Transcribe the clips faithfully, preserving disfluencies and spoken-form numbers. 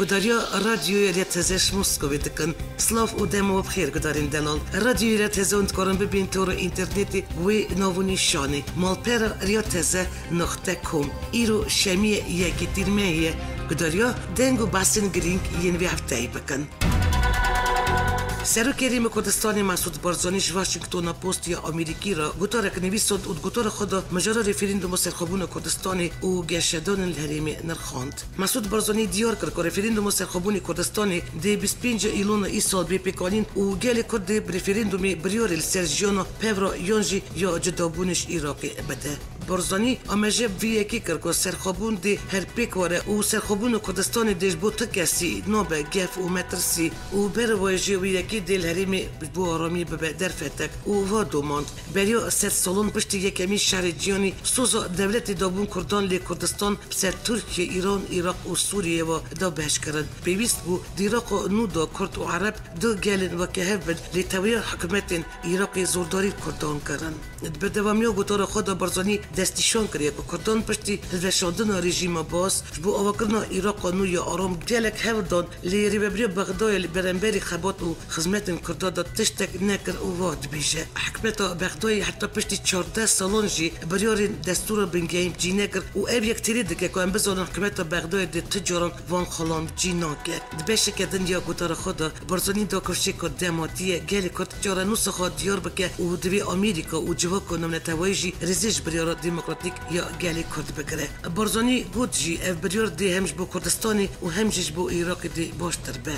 Gudariya Radyoya Riya Teze ji Moskovê dikin. Silav û dema we bi xêr gudarên delal. Radyoya Riya Teze hûn dikarin bibên tora înternetê wê nav û nîşanê malpera riya teze noqte com. Îro şemiyê yekê tîrmehê ye. Gudariya deng û behsên girîng yên vê hefteyê bikin. Serokê Herêma Kurdistanê Mesûd Barzanî ji Washingtona Post ya Amerîkî re gotarek nivîsand û di gotara xwe de mijara referandûma serxwebûna Kurdistanê û geşedanên li herêmê nirxand. Mesûd Barzanî diyar kir ku referandûma serxwebûnê Kurdistanê dê bîst pênc Îlona îsal bê pêkanîn û gelê Kurd dê bi referandûmê biryarê li ser jiyana pev re yan jî ya cudabûnê ji Iraqê bide. Barzanî ameje bi vî yekê kir ku serxwebûn dê her pêk were û serxwebûna Kurdistanê dê ji bo tu kesî nabe gef û metirsî û berê wê jî wî yekê dê li herêmê ji bo aramî bibe derfetek û va domand. Beriya sed salan piştî yekemîn şerê cîhanî soza dewletê dabûn Kurdan lê Kurdistan bi ser Tirkiye, Îran, Iraq û Sûriye ve da behs kirin. Pêwîst bû di Îraqa nû de Kurd û Ereb du gelên weke hev bin lê tewiya hikûmetên Iraqê zordarî Kurdan kirin. Di berdewamiya gotara xwe de Barzanî destnîşan kiriye ku Kurdan piştî hilweşandina rejîma Baas ji bo avakirina Îraqa nû ya aram gelek hewl dan, lê rêvebiriya Bexdayê li beramberî xebat û xizmetên Kurda de tiştek nekir û va dibêje, hikûmeta Bexdayê heta piştî çardeh salan jî biryarên destûra bingehîn cî nekir û ev yek têrê dike ku em bizanin hikûmeta Bexdayê dê tu caran van xalan cî nake. Di beşeke din ya gotara xwe de Barzanî da kifşê ku dematiye gelê Kurd çarenûsa xwe diyar bike û divê Amerîka û civaka navneteweyî jî rêzê ji biryara demokratîk ya gelê Kurd bigire. Barzanî got jî ev biryar dê hem ji bo Kurdistanê û hem jî ji bo Iraqê dê baştir be.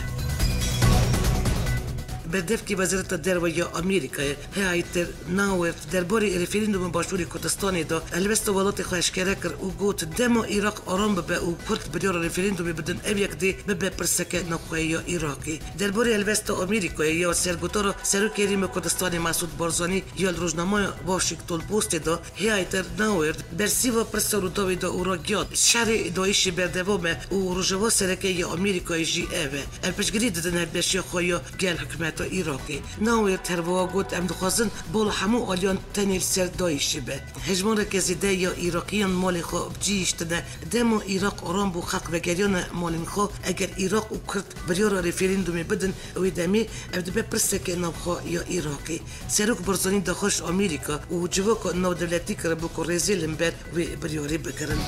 Berdevkê Wezareta Derve ya Amerîkayê Heather Nauert derbarê referandûma Başûrê Kurdistanê de helwesta welatê xwe eşkere kir û got, dema Iraq aram bibe û Kurd biryara referandûmê bidin, ev yek dê bibe pirseke navxweyî ya Iraqê. Derbarê helwesta Amerîkayê ya ser gotara Serokê Herêma Kurdistanê Mesûd Barzanî ya li rojnameya Washington Postê de Heather Nauert bersiva pirsa Rûdawê da û ragihand, şerê DAIŞê berdewam e û rojeva sereke ya Amerîkayê jî ev e. Em piştgirî didin hevbeşiya xwe ya gel hikûmeta Iraqê. Nauert her wiha got, em dixwazin bala hemû aliyan tenê li ser DAIŞê be. Hejmareke zêde ya Iraqiyan malê xwe bi cî hiştine. Dema Iraq aram bû, xelk vegeriyane malên xwe. Eger Iraq û Kurd biryara referandûmê bidin, wê demê ev dibe pirseke navxwe ya Iraqê. Serok Barzanî daxwaz ji Amerîka û civaka navdewletî kiribû ku rêzê li hember wê biryarê bigirin.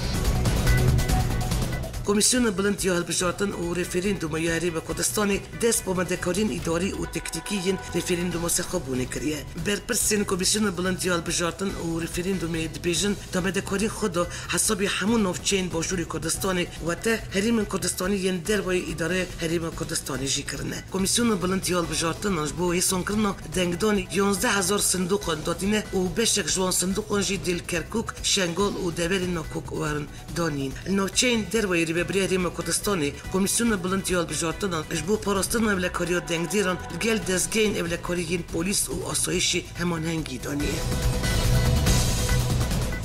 Komîsyona Bilind ya Hilbijartin û Referandûma ya Herêma Kurdistanê dest bi amadekariyên îdarî û teknîkî yên referandûma serxwebûnê kiriye. Berpirsên Komîsyona Bilind ya Hilbijartin û Referandûmê dibêjin, di amadekariyên xwe de hesabê hemû navçeyên Başûrê Kurdistanê, wate herêmên Kurdistanî yên dervayî îdareya Herêma Kurdistanê jî kirine. Komîsyona Bilind ya Hilbijartinan ji bo hêsankirina dengdanê yanzdeh hezar sindoqan datîne û beşek ji wan sindoqan jî dê li Kerkûk, Şengal û deverên nakok werin danîn. Li navçeyên dervayî Rêveberiya Herêma Kurdistanê Komîsyona Bilind ya Hilbijartinan ji bo parastina ewlekariya dengdêran li gel dezgehên ewlekarî yên polîs û asayîşê hemanhengî daniye.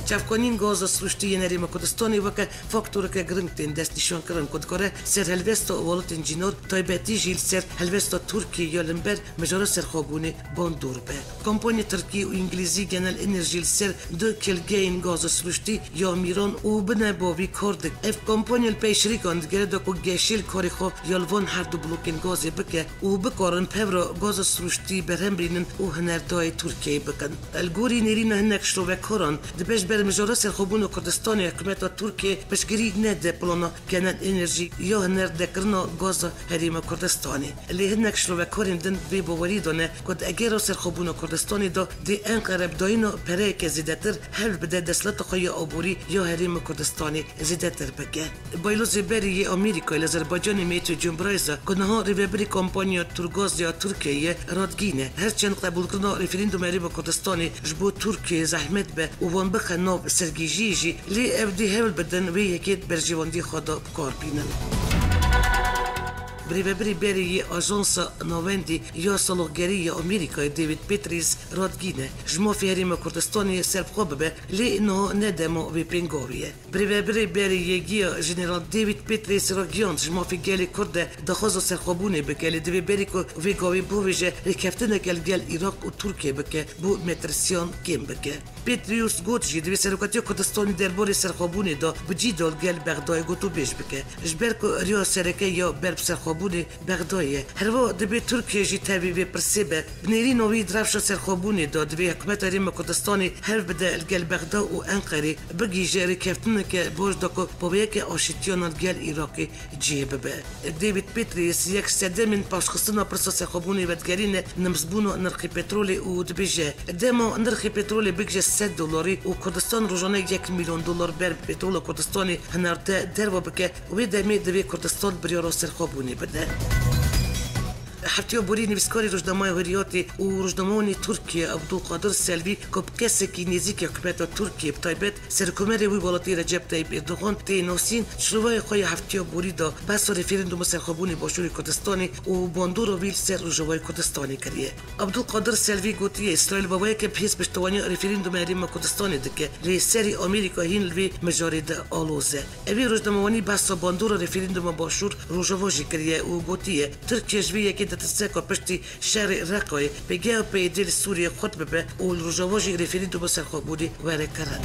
Çavkaniyên gaza sirûştî yên Herêma Kurdistanê weke faktoreke giring tên destnîşankirin ku dikare ser helwesta welatên cînar, taybetî jî li ser helwesta Tirkiyê ya li hember mijara serxwebûnê bandor be. Kompanya tirkî û îngilîzî Genel Enerji li ser du kêlgehên gaza sirûştî ya Mîran û Bine Bavî kar dikin. Ev kompanya li pey şirîkan digere da ku geşê li karê xwe ya li van her du blokên gazê bike û bikarin pev re gaza sirûştî berhem birînin û hinerdayê Tirkiyeyê bikin. Li gorî nêrîna hinek şrovekaran, dibe ji ber mijara serxwebûna Kurdistanê hikûmeta Tirkiyê piştgirî nede plana Genel Enerji ya hinerdekirina gaza Herêma Kurdistanê. Lê hinek şrovekarên din vê bawerî de ne ku di egera serxwebûna Kurdistanê de dê Enqere bi dayîna pereyeke zêdetir hewl bide desthilata xwe ya aborî ya Herêma Kurdistanê zêdetir bike. Baylozê berê yê Amerîkayê li Azerbaycanê Matthew Cumbrayza ku niha rêvebirê kompanya Turgaz ya Tirkiyeyê ye, radgîne. Her çend qebûlkirina referandûma Herêma Kurdistanê ji bo Tirkiyeyê zehmet be û wan bixe nav sergêjiyê jî, lê ew dê hewl bidin wê yekê di berjewendiyê xwe de bi kar bînin. Rêvebirê berê yê Ajansa Navendî ya Saloxgerî ya Amerîkayê David Petraeus radgîne, ji mafê Herêma Kurdistanê serbixwe bibe, lê niha ne dema vê pêngavê ye. Birêvebirê berê YGA Jeneral David Petraeus ragihand, ji mafê gelê Kurd de daxwaza serxwebûnê bike, lê divê berî ku vê gavê bavêje rêkeftineke li gel Iraq û Tirkiye bike, bo metirsiyan kêm bike. Petraeus got jî, divê serokatiya Kurdistanê derbarê serxwebûnê de bi cî de li gel Bexdayê gotûbêj bike. Ji ber ku riya sereke ya ber bi serxwebûnê Bexdayê ye. Herwiha divê Tirkiye jî tevî vê pirsê be. Bi nêrîna wî di rewşa serxwebûnê de divê hikûmeta Herêma Kurdistanê hewl bide li gel Bexda û Enqerê bigihîje rêkeftineke baş de ku bi vê yekê aşîtiyana li gel Iraqê cihê bibe. David Petraeus yek sedemên paşxistina pirsa serxwebûnê vedigerîne nimzbûna nirxê petrolê û dibêje, dema nirxê petrolê bigije sed dolarî û Kurdistan rojane yek milyon dolar ber petrola Kurdistanê hinarte derve bike, wê demê divê Kurdistan biryara serxwebûnê bide. Heftiya borî nivîskarê rojnameya Hurriyetê û rojnamewanê Tirkiye Abdulkadir Selvi ku bi kesekî nêzîkî hikûmeta Tirkiye, bi taybet Serokkomarê wî welatî Recep Tayyip Erdogan tê nasîn, şirovaya xwe ya heftiya borî de behsa referandûma serxwebûnê Başûrê Kurdistanê û bandora wî li ser Rojavayê Kurdistanê kiriye. Abdulkadir Selvi gotiye, Îsraîl bi vê yekê bi hêz piştevaniya referandûma Herêma Kurdistanê dike, lê serî Amerîka hîn li vê mijarê de aloz e. Evî rojnamewanî behsa bandora referandûma Başûr Rojava jî kiriye û gotiye, Tirkiye ji vê yekê ditirse ku piştî şerê Reqayê, P G P Y D li Sûriyê xurt bibe û li Rojava jî referandûma serxwebûnê were kirin.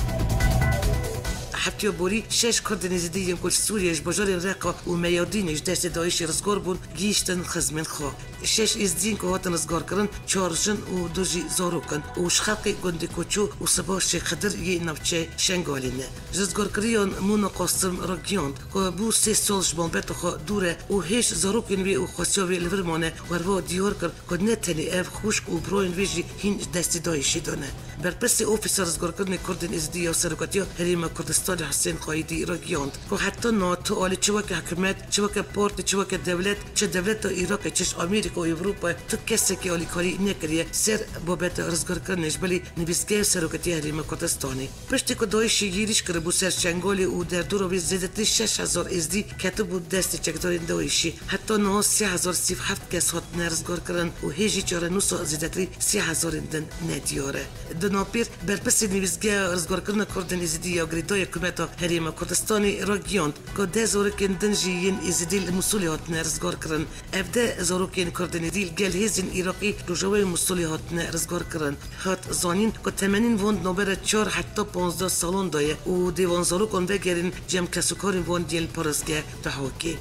Heftiya borî şeş Kurdên Êzidî yên ku li Sûriyê ji bajarên Reqa û Meyadînê ji destê DAIŞê rizgar bûn, gihîştin xizmên xwe. Şeş Êzidiyên ku hatin rizgarkirin, çar jin û du jî zarok in û ji xelkê gundê Koço û Siba Şêx Xidir yê navçeyê Şengalê ne. Ji rizgarkiriyan Mûna Qasim ragihand, ku bû sê sal ji malbata xwe dûr e û hêj zarokên wê û xwesiya wê li vir mane, werva diyar kir ku ne tenê ev, xwişk û birayên wê jî hîn ji destê DAIŞê de ne. Berpirsê Ofîsa Rizgarkirinê Kurdên Êzidî ya Serokatiya Herêma Kurdistanê Husên Xayidî ragihand ku heta niha tu alî çi weke hikûmet, çi weke partî, çi weke dewlet, çi dewleta Iraqê, çi ji Amerîka û Ewropayê tu kesekî alîkarî nekiriye ser babeta rizgarkirinê ji bilî nivîsgeha Serokatiya Herêma Kurdistanê. Piştî ku DAIŞê yêrîş kiribû ser Şengalê û derdora wê zêdetirî şeş hezar Êzidî ketibû destê çekdarên DAIŞê, heta niha sê hezar sî û heft kes hatine rizgarkirin û hê jî çarenûsa zêdetirî sê hezarên din nediyar e. Di navpêr, berpirsê Nivîsgeha Rizgarkirina Kurdên Êzidî ya girêdayî Hikûmeta Herêma Kurdistanê ragihand ku deh zarokên din jî yên Êzidî li Mûsulê hatine rizgarkirin. Ev deh zarokên Kurdên Êzidî li gel hêzên Iraqî rojavayê Mûsulê hatine rizgarkirin. Hat zanîn ku temenîn van di navbera çar heta panzdeh salan de ye û dê van zarokan vegerin cem kesûkarên van yên li parêzgeh Dihokê.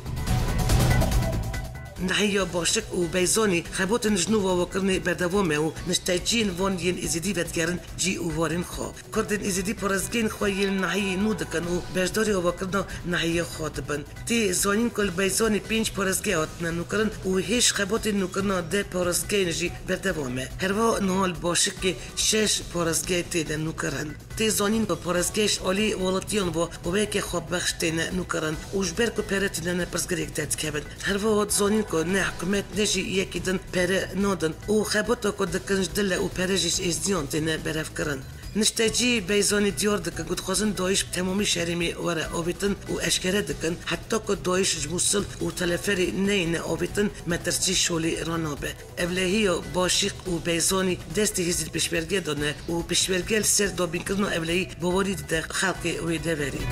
Nehiya Başik û Beyzanî xebatên ji nû avakirinê berdewam e û nişteciyên van yên Êzidî vedigerin cî û warên xwe. Kurdên Êzidî parêzgehên xwe yên nehiyê nû dikin û beşdarî avakirina nehiya xwe dibin. Tê zanîn ku li Beyzanê pênc parêzgeh hatine nûkirin û hêj xebatên nûkirina deh parêzgehên jî berdewam e. Herwiha niha li Başikê şeş parêzgeh têne nûkirin. Tê zanîn ku parêzgeh ji alî welatiyan ve bi weke xwebexş têne nûkirin û ji ber ku pere tune ne pirsgirêk derdikevin. Herwiha hat zanîn ku ne hikûmet ne jî yekî din pere nadin û xebata ku dikin ji dil e û pere jî ji êzdiyan têne berhevkirin. Niştecî Beyzanî diyar dikin ku dixwazin DAIŞ bi temamî ji herêmê were avêtin û eşkere dikin, heta ku DAIŞ ji Mûsil û Teleferê neyêne avêtin, metirsî şolê ranabe. Ewlehiya Başîq û Beyzanî destê hêzên pêşmerge de ne û pêşmerge li ser dabînkirina ewlehî bawerî dide xelkê wê deverê.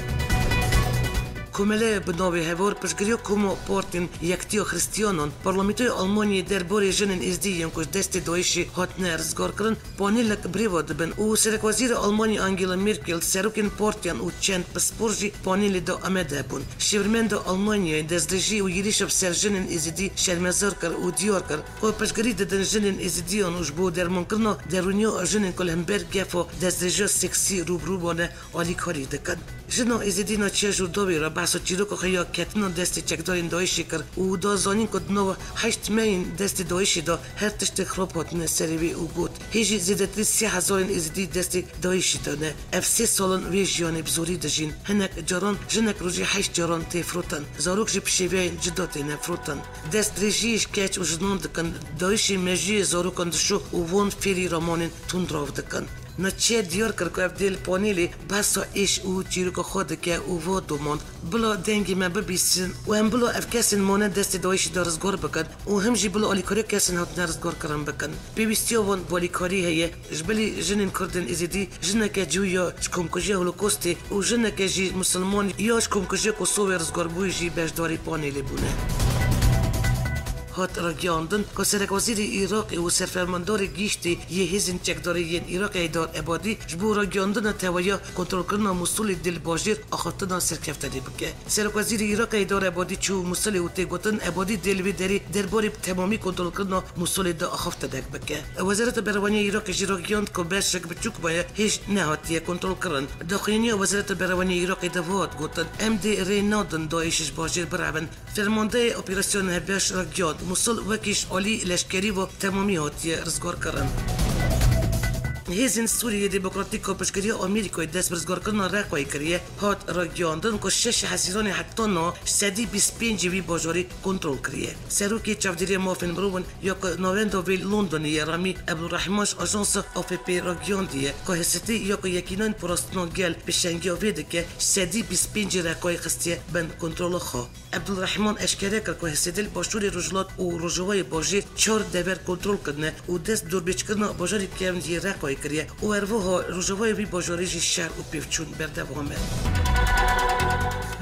Komeleya bi navê Heval piştgiriya Koma Partên Yekitiya Xristiyanan, Parlamentoya Almanyayê derbarê jinên Êzdî yên ku ji destê DAIŞê hatine rizgarkirin, panelek birêve dibin û Serekwezîra Almanyê Angela Merkel, serokên partiyan û çend pispor jî panelê de amade bûn. Şêwirmenda Almanyayê destdirêjî û yêrîşa bi ser jinên Êzidî şermezar kir û diyar kir ku piştgirî didin jinên Êzidiyan û ji bo dermankirina derûniya jinên ku li hember gefa destdirêjiya seksî rûbirû bûne alîkarî dikin. Jina Êzidî Naçiya Jûrdawê re behsa çîroka xwe ya ketina destê çekdarên DAIŞê kir û da zanîn ku di nava heşt mehên destê DAIŞê de her tiştê xirab hatine serê wê û got, Hê jî zêdetirî sê hezarên Êzidî destê DAIŞê de ne. Ev sê sal in wê jiyanê bi zorî dijîn. Hinek caran jinek rojê heşt caran tê firotin. Zarok jî bi şêweyên cuda têne firotin. Destdirêjiyê ji keç û jinan dikin. DAIŞê mejiyê zarokan dişo û van fêrî ramanên tundrav dikin. Naçiye diyar kir ku ev dê li panelê behsa êş û çîroka xwe dike û va domand, Bila dengê me bibîsin û em bila ev kesên mane destê DAIŞê de rizgar bikin û him jî bila alîkariya kesên hatine rizgarkirin bikin. Pêwîstiya wan bi alîkarî heye. Ji bilî jinên Kurdên Êzidî, jineke cihû ya ji komkujiya Holokostê û jineke jî misilman ya ji komkujiya Kosovê rizgarbûyî jî beşdarî panelê bûne. Hat ragihandin ku serekwezîrê Iraqê û serfermandarê giştî yê hêzên çekdarî yên Iraqê Heydar Ebadî ji bo ragihandina tewahiya kontrolkirina Mûsilê dê li bajêr axaftina serkeftinê bike. Serokwezîrê Iraqê Heydar Ebadî çû Mûsilê û tê gotin Ebadî dê li vê derê derbarê bi temamî kontrolkirina Mûsilê de axaftinek bike. Wezareta Berevaniyê Iraqê jî ragihand ku beşek biçûk maye hêj nehatiye kontrolkirin. Daxuyaniya Wezareta Berevaniyê Iraqê de hat gotin, em dê rê nadin DAIŞ ji bajêr birevin. Fermandeyê Operasyona Hevbeş ragihand, Mûsil wekî ji alî leşkerî ve temamî hatiye rizgarkirin. Hêzên Sûriyeyê Demokratîk ku piştgiriya Amerîkayê dest bi rizgarkirina Reqayê kiriye, hat ragihandin ku şeş hezîranê heta niha ji sedî bîst pêncî vî bajarî kontrol kiriye. Serokê Çavdêriya Mafên Mirovan ya ku navenda wê li Londonê ye, Ramî Ebdulrehman ji ajansa A F P ragihandiye ku H S D ya ku Yekîneyên Parastina Gel pêşengiya vê dike, ji sedî bîst pêncî Reqayê xistiye bin kontrola xwe. Ebdulrehman eşkere kir ku H S D li Başûrê Rojhilat û Rojavayê Bajêr çar dever kontrol kirine û dest bi dorbêçkirina bajarê kevn yê Reqayê kiriye û herwiha Rojavayê vî bajarê jî şer û pêvçûn berdewam e.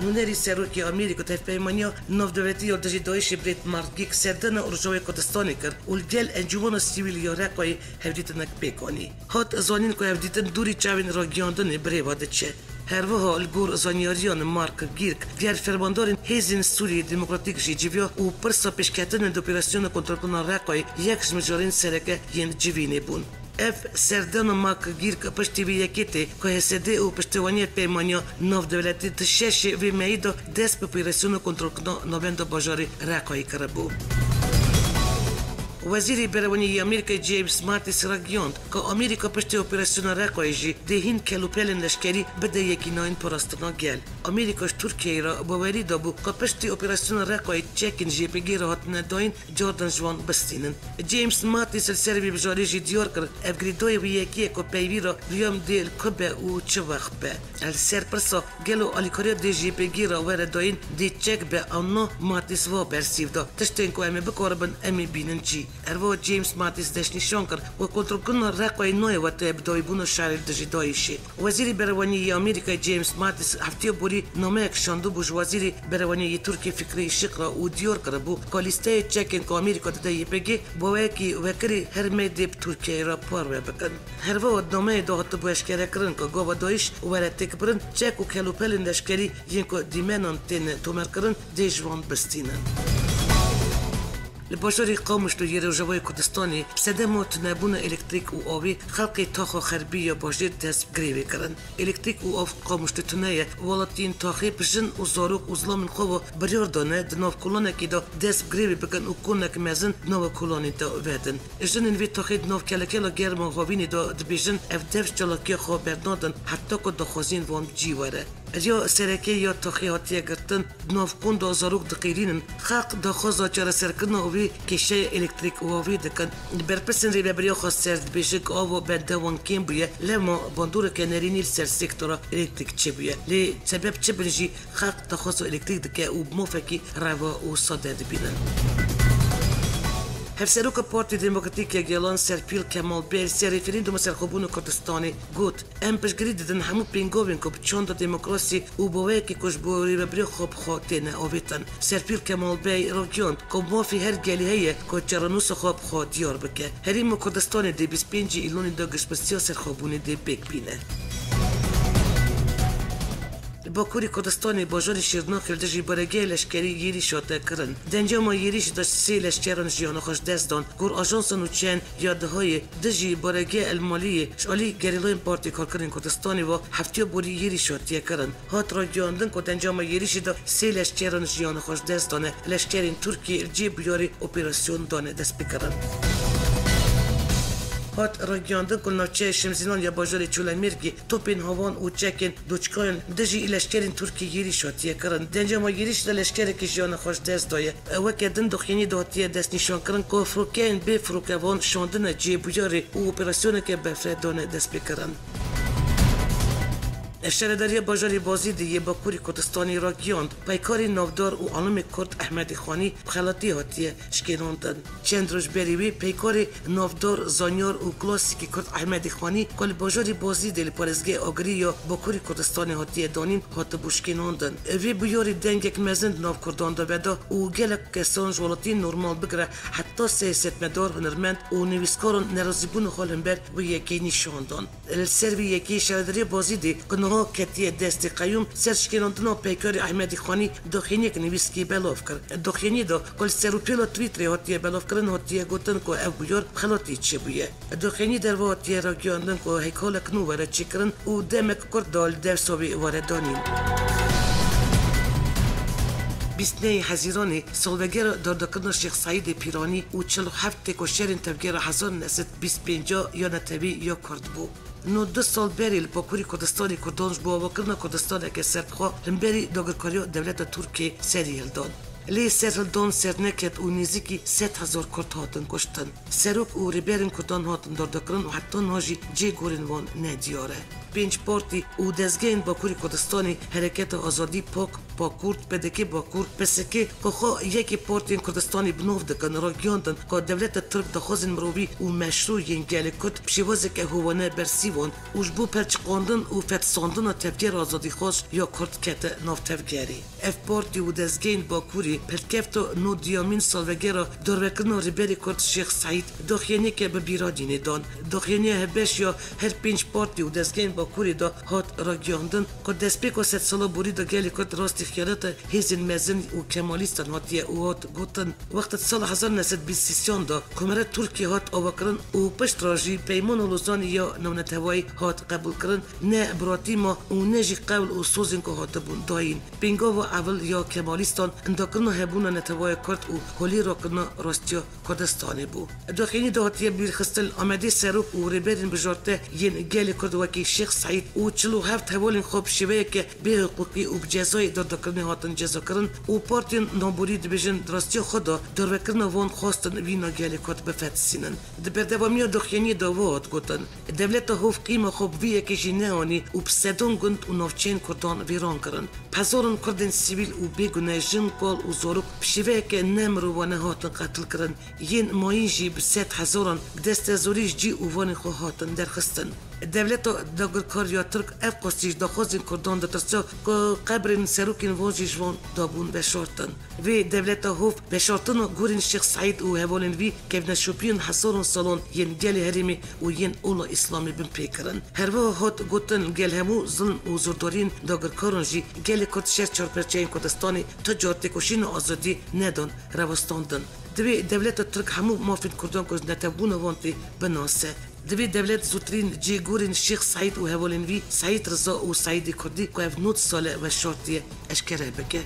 Nûnerî Serokê Amerîka di hevpeymaniya navdewletî ya dijî DAIŞê Brett Martgik serdana Rojavayê Kurdistanê kir û li gel Encûmena Sivîl ya Reqayê hevdîtinek pêk anî. Hat zanîn ku hevdîtin dûrî çavên ragihandinê bi rê ve diçe. Her wiha li gor zanyariyan Mark Girk, diğer fermandarên Hêzên Sûriyê Demokratîk jî civiya û pirsa pêşketinê di operasyona kontrolkirina Reqayê yek ji mijarên sereke yên civînê bûn. Ev serdana Mark Girk piştî vê yekê tê ku H S D û piştevaniya Peymaniya Navdewletî di şeşê vê mehî de dest bi operasyona kontrolkirina navenda bajarê Reqayê kiribû. Wezîrê Berewanî yê Amerîkayê James Mattis ragihand ku Amerîka piştî operasyona Reqayê jî dê hîn kelûpelên leşkerî bide Yekîneyên Parastina Gel. Amerîka ji Tirkiyeyê re bawerî dabû ku piştî operasyona Reqayê çekên J P G re hatine dayîn, cardin ji wan bistînin. James Mattis li ser vî mijarê jî diyar kir, ev girêdayî wê yekê ye ku peyvî re riyam dê li ku be û çi wext be. Li ser pirsa gelo alîkariya dê J P G re were dayîn dê çek be an na, Mattis va bersîv da, tiştên ku em ê bikaribin em ê bînin cî. Herwiha James Mattis deşnîşan kir ku kontrolkirina Reqayê nayê wetayê bi dawîbûna şerê li dijî DAIŞê. Wezîrê Berewaniyê yê Amerîkayê James Mattis heftiya borî nameyek şandibû ji Wezîrê Berewaniyê yê Tirkiyê Fikrî Işık re û diyar kiribû ku lîsteya çekên ku Amerîka dide Y P G bi wekî wekirî her meydê bi Tirkiyeyê re parve bikin. Herwiha di nameyê de hatibû eşkerekirin ku gava DAIŞ were têkbirin, çek û kelûpelên leşkerî yên ku dîmenan tên tomarkirin dê ji wan bistînin. Li bajarê Qamişlo yê Rojavayê Kurdistanê bi sedema tunebûna elektrîk û avê xelkê taxa Xerbî ya bajêr dest bi grevê kirin. Elektrîk û av Qamişlo tune ye. Welatiyên taxê bi jin û zarok û zilamên xwe ve biryar dane di nav kolanekê de dest bi grevê bikin û konek mezin di nava kolanê de vedin. Jinên vê taxê di nav kelekela germa havînê de dibêjin, ev dev ji çalakiya xwe bernadin heta ku daxwaziyên wan bi cî were. Riya sereke ya taxê hatiye girtin, di nav konda zarok diqîrînin. Xelk daxwaza çareserkirina vê kêşeyê elektrîk û avê dikin. Berpirsên Rêveberiya Xweserdibêjik ava bende wan kêm bûye, lema bandoreke nerînî li ser sektora elektrîk çêbûye. Lê sebeb çi bin jî, xelk daxwaza elektrîk dike û bi mafekî reva û sade dibînin. Hevseroka Partî Demokratîk ya Gelan Serpîl Kemal Bey li ser referanduma serxwebûna Kurdistanê got, Em piştgirî didin hemû pêngavên ku bi çanda demokrasî û baweyekî ku ji bo rêveberiya xwe bi xwe têne avêtin. Serpîl Kemal Bey ragihand ku mafê her gelî heye ku çarenûsa xwe bi xwe diyar bike. Herêma Kurdistanê dê bîst pêncî Îlonê de giştbirtiya serxwebûnê dê pêk bîne. Li Bakurê Kurdistanê bajarê Şirnexê li dijî baregehê leşkerî yêrîş hate kirin. Di encama yêrîşê de sê leşkeran jiyana xwe ji dest dan. Gor ajansa nûçeyan ya DIHAyê dijî baregehê El Maliyê ji alî gerîlayên Partî Karkerên Kurdistanê ve heftiya borî yêrîş hatiye kirin. Hat ragihandin ku di encama yêrîşê de sê leşkeran jiyana xwe ji dest dane. Leşkerên Tirkiyê li cê bûyerê operasyon dane destpêkirin. Hat ragihandin ku li navçeya Şimzînan ya bajarê Çolemêrgê topên hawan û çekên doçkayan dijî leşkerên Tirkiyê yêrîş hatiye kirin. Di encama yêrîşê de leşkerekî jiyana xwe ji dest daye. Weke din doxînî dihatiye destnîşankirin ku firokeyên bê firokevan şandine cihê bûyerê û operasyoneke berfireh dane destpêkirin. Şaredariya bajarê Bazîdê yê Bakurê Kurdistanê ragihand, peykarê navdar û alimê Kurd Ehmedê Xanî bi xelatî hatiye şikênandin. Çend roj berî wê peykarê navdar, zanyar û klasîkê Kurd Ehmedê Xanî ku li bajarê Bazîdê li parêzgehê Agirî ya Bakurê Kurdistanê hatiye danîn, hatibû şikênandin. Vê bûyerê dengek mezin di nav Kurdan de veda û gelek kesan ji welatiyên normal bigire heta siyasetmedar, hunermend û nivîskaran nerazîbûna xwe li hember wê yekê nîşan dan. Li ser vê yekê şaredariya Bazîdê ku niha ketiye destê qeyûm, ser şikênandina peykarê Ehmedî Xanî daxuyaniyek nivîskî belav kir. Daxuyaniyê de ku li ser û pêla Twitterê hatiye belavkirin, hatiye gotin ku ev bûyer bi xelatî çêbûye. Daxuyaniyê derve hatiye ragihandin ku heykalek nû were çêkirin û demek kurt da li dewsa wê were danîn. Bîst nehê Hezîranê salvegera dardakirina Şêx Seîdê Pîranî û çil û heft têkoşerên tevgera hezar neh sed bîst pênc ya netewî ya Kurd bû. Nod du sal berê li Bakurê Kurdistanê Kurdan ji bo avakirina Kurdistaneke serbixwe li hemberî dagirkariya dewleta Tirkiyê serî hildan. Lê serhildan serneket û nêzîkî sed hezar Kurd hatin kuştin. Serok û rêberên Kurdan hatin dardakirin û heta niha jî cihê gorên wan nediyar e. Pênc partî û dezgehên Bakurê Kurdistanê, Hereketa Azadî, pak, Pakurt, P D K Bakur, P S K, ku xwe yekê partiyên Kurdistanê bi nav dikin, ragihîndin ku dewleta Tirk daxwazên mirovî û meşrû yên gelê Kurd bi şêwazeke hovane bersîvan û ji bo perçiqandin û fetisandina tevgera azadîxwaz ya Kurd kete nav tevgerê. Ev partî û dezgehên Bakurê pêşkefta nod duyemîn salvegera darvekirina Rêberê Kurd Şêx Seîd daxuyaniyeke bi bîra dînê dan. Daxuyaniya hevbeş ya her pênc partî û dezgehên Bakurê de hat ragihandin ku destpêka sedsala borî de gelê Kurd rastî xiyaneta hêzên mezin û kemalîstan hatiye û hat gotin, wexta di sala hezar neh sed bîst sîsyan de Komara Tirkiyê hat avakirin û piştre jî Peymana Lozanê ya Navneteweyî hat qebûlkirin, ne biratî ma û ne jî qewl û sozên ku hatibûn dayîn. Pêngava ewil ya kemalîstan endakirina hebûna netewaya Kurd û holê rakirina rastiya Kurdistanê bû. Daxuyaniyê de hatiye bîrxistin, Amedê serok û rêberên bijarte yên gelê Kurd wekî Şêx Seîd û çil û heft hevalên xwe bi şêweyeke bêhiqûqî û bi cezayê dardakirinê hatin cezakirin û partiyên navborî dibêjin di rastiya xwe de darvekirina wan xwestin vîna gelê Kurd bifetisînin. Di berdewamiya daxuyaniyê de wiha hat gotin, dewleta hov qîma xwe bi vî yekê jî neanî û bi sedan gund û navçeyên Kurdan vêran kirin. Bi hezaran Kurdên sivîl û bêgune, jin, kal û zarok bi şêweyeke nemirovane hatin qetilkirin. Yên mayîn jî bi sed hezaran bi destê zorî ji cî û vanê xwe hatin derxistin. Dewleta dagirkar ya Tirk ev qasî ji daxwazên Kurdan ditirsa ku qebrên serokên wan jî ji wan dabûn veşartin. Vê dewleta hov veşartina gorên Şêx Seîd û hevalên vî kevneşopiyên hezaran salan yên gelê herêmê û yên ola Îslamê bin pê kirin. Her wiha hat gotin, gel hemû zilm û zordariyên dagirkaran jî gelê Kurd şer çarperçeyên Kurdistanê tu car têkoşîna azadiyê nedan rewestandin. Divê dewleta Tirk hemû mafên Kurdan ku ji netewbûna wan tê binase. Divê dewlet zûtirîn cihê gorên Şêx Seîd û hevalên vî Seîd Riza û Seîdê Kurdî ku ev nod sal e veşartiye eşkere bike.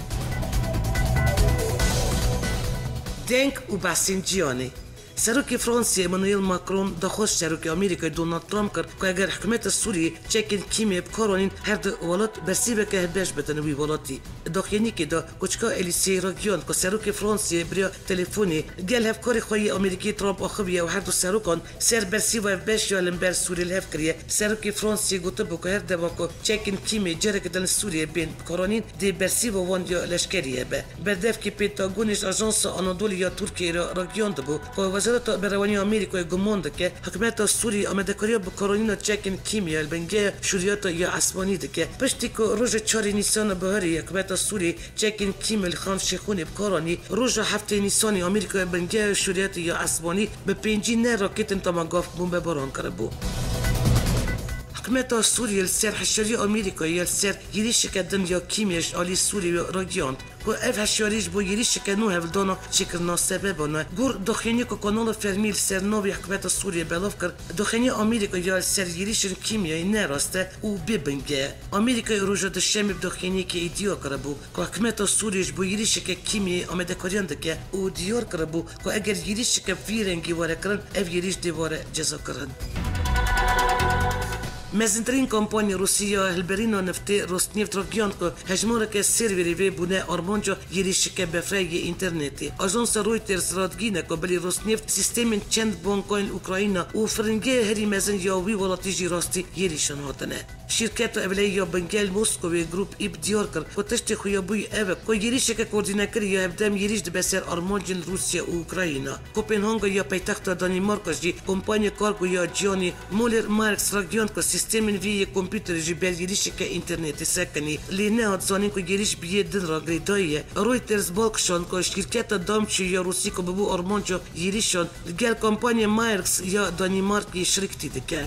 Deng û behsên cîhanê. Serokê Fransayê Emmanuel Macron daxwaz ji Serokê Amerîkayê Donald Trump kir ku eger hikûmeta Sûriyê çekên kîmyayê bi kar anîn, her du welat bersîveke hevbeş bidin wî welatî. Daxuyaniyekê de Koçika Elîseyê ragihand ku Serokê Fransayê bi riya telefonê gel hevkarê xwe yê Amerîkî Trump axiviye û her du serokan ser bersîva hevbeş ya li hember Sûriyê li hev kiriye. Serokê Fransayê gotibû ku her dema ku çekên kîmyayê careke din li Sûriyê bên bikaranîn, dê bersîva wan ya leşkerî hebe. Berdevkê Pentagonê ji Ajansa Anadolî ya Tirkiyeyê re ragihandibû ku Wezareta Berevaniya Amerîkayê guman dike, hikûmeta Sûrî amadekariya bikaranîna çekên kîmya li bingeya şûriyata ya esmanî dike. Piştî ku roja çarê Nîsana biharê hikûmeta Sûrî çekên kîmya li Xan Şêxûnê bikaranî, roja heftê Nîsanê Amerîkaya bingeya şûriyata ya esmanî bi pêncî neh raketên Tomahawk bombebaran kiribû. Hikûmeta Sûriyê li ser hişyariya Amerîkayê ya li ser yêrîşeke din ya kîmya ji alî Sûriyê ragihand ku ev hişyarî ji bo yêrîşeke nû hevdana çêkirina sebeba ne. Gor daxuyaniyê ku kanala fermî li ser navê hikûmeta Sûriyê belav kir, daxuyaniya Amerîka ya li ser yêrîşên kîmyayî ne rast e û bê binge ye. Amerîkayê roja Duşemê bi daxuyaniyekê îdia kiribû ku hikûmeta Sûriyê ji bo yêrîşeke kîmyayî amadekariyan dike û diyar kiribû ku eger yêrîşeke vî rengî were kirin, ev yêrîş dê were cezakirin. Mezintirîn kompanya Rûsî ya hilberîna neftê Rosneft ragihand ku hejmareke serverê vê bûne armanca êrîşeke befre yê înternetê. Ajansa Reuters radigihîne ku belê Rosneft sîstemên çend banka yên Ukrayna û firingehê herî mezin ya wî welatî jî rastî êrîşan hatine. Şîrketa ewleyî ya bingehê li Moskowê Grup Îb diyar kir ku tiştê xuyabûyî ev e ku êrîşeke koordînekirî ya hevdem êrîş dibe ser armancên Rûsya û Ukrayna. Kopenhaga ya paytexta Danîmarka jî kompanya kargo ya cîhanî Møller Mærsk ragihand ku sîstemên vî yê kompûterê jî ber êrîşeke înternetê sekinî, lê nehat zanîn ku êrîş bi yê din re girêdayî ye. Reuters bal kişand ku şîrketa Damçî ya Rûsî ku bibû armanca êrîşan, li gel kompanya Mærsk ya Danîmarkê şirîktî dike.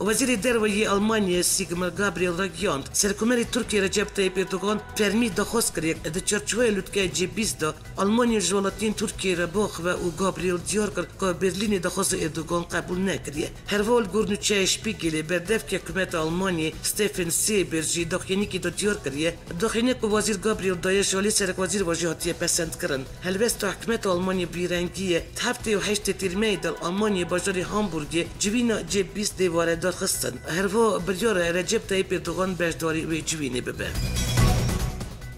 Wezîrê Derve yê Almanyayê Sigmar Gabriel ragihand, Serokkomarê Tirkiyê Recep Tayyip Erdogan fermî daxwaz kiriye di çarçoveya lûtkeya G bîst de Almanya ji welatiyên Tirkiyeyê re biaxive û Gabriel diyar kir ku Berlînê daxwaza Erdogan qebûl nekiriye. Herwiha li gor nûçeya Spiegelê berdevkê hikûmeta Almanyayê Steffen Seeber jî daxuyaniyekê de diyar kiriye, daxuyaniyek ku Wezîr Gabriel daye ji alî Serekwezîr ve jî hatiye pesendkirin. Helwesta hikûmeta Almanyayê bêrengî ye. Di heftê û heştê Tîrmehê de li Almanyayê bajarê Hamburgê civîna G bîst dê were darxistin. Herwiha biryar e Recep Tayyip Erdogan beşdarî wê civînê bibe.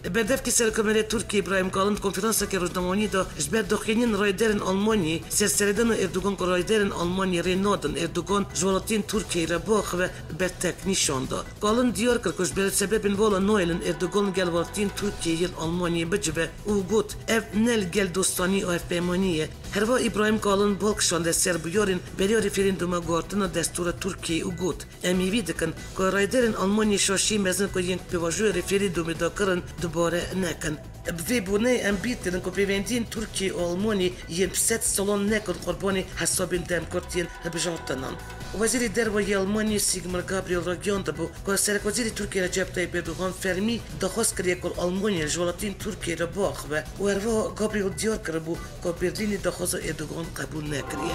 Berdevkê Serokkomarê Tirkiyê Îbrahîm Kalin di konferanseke rojnamevanî de ji ber daxuyaniyên rayderên Almanyayê ser serhedana Erdogan ku rayderên Almanyayê rê nadin Erdogan ji welatiyên Tirkiyeyê re biaxive bertek nîşan da. Kalin diyar kir ku ji ber sebebên vala nayêlin Erdogan li gel welatiyên Tirkiyeyê yên Almanyayê bicive û got, ev ne li gel dostanî û hevpeymanî ye. Herwiha Îbrahîm Kalin bal kişande ser bûyerên beriya referandûma guhartina destûra Tirkiyeyê û got, em hêvî dikin ku rayderên Almanyayê şaşiyên mezin ku yên pêvajoya referandûmê de kirin dubare nekin. Bi vê boneyê em bîr dikin ku pêwendiyên Tirkiyê û Almanyayê yên bi sed salan nekin qurbanê hesabên demkurt yên hilbijartinan. Wezîrê Derve yê Almanyayê Sigmar Gabriel ragihandibû ku Serekwezîrê Tirkiyê Recep Tayyip Erdogan fermî daxwaz kiriye ku li Almanya ji welatiyên Tirkiyeyê re biaxive û herwiha Gabriel diyar kiribû ku Berlînê daxwaza Erdogan qebûl nekiriye.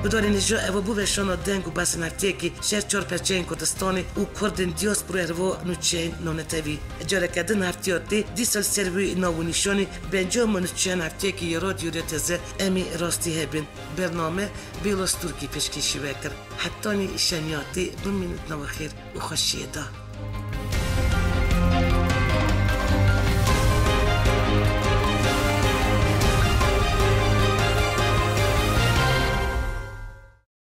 Guhdarên hêja, ev bû weşana deng û behsên hefteyekî ji her çar perçeyên Kurdistanê û Kurdên diaspora herwiha nûçeyên navnetewî. Careke din hefteya tê, dîsa li ser wê nav û nîşanê bi encama nûçeyan hefteyekî ya Radyo Rêya Teze em ê rastî hebin. Bername Bêlos Turkî pêşkêşî we kir. Hetanî şeniya tê, bimînin di nava xêr û xweşiyê de.